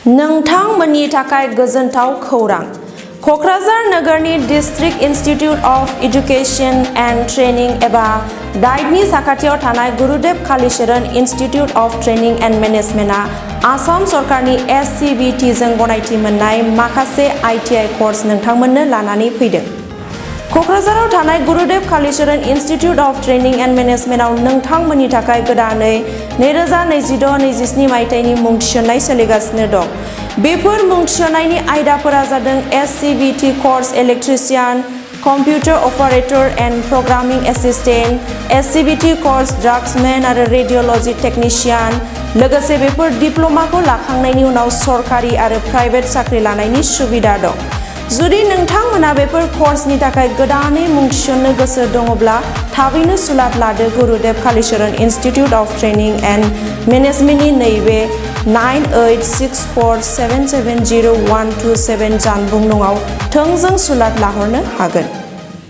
नोंथांमोननि थाखाय गोजोनथाव खौरां। क'क्राझार नोगोरनि district institute of education and training एबा डाइटनि साखाथियाव थानाय Gurudev Kalicharan institute of training and मेनेजमेन्टआ आसाम सरकारनि SCBT जों गनायथि मोननाय माखासे ITI कर्स नोंथांमोननो लानानै फैदों। क'क्राझाराव थानाय Gurudev Kalicharan institute of training and मेनेजमेन्टआव नोंथांमोननि थाखाय गोदानै 2026-27 मायथाइनि मुं थिसननाय सोलिगासिनो दं। बेफोर मुं थिसननायनि आयदाफोरा जादों SCBT course electrician, computer operator and programming assistant, SCBT course draftsmen आरो रेडिय'ल'जी टेकनिशियान। लोगोसे बेफोर डिप्ल'माखौ लाखांनायनि उनाव सरकारि आरो प्राइभेट साख्रि लानायनि सुबिदा दं। जुदि नोंथांमोना बेफोर कर्सनि थाखाय गोदानै मुं थिसननो गोसो दङब्ला थाबैनो सुलाद लादो Gurudev Kalicharan institute of training and मेनेजमेन्टनि नैबे 9864770127 जानबुं नङाव थोंजों सुलाद लाहरनो हागोन।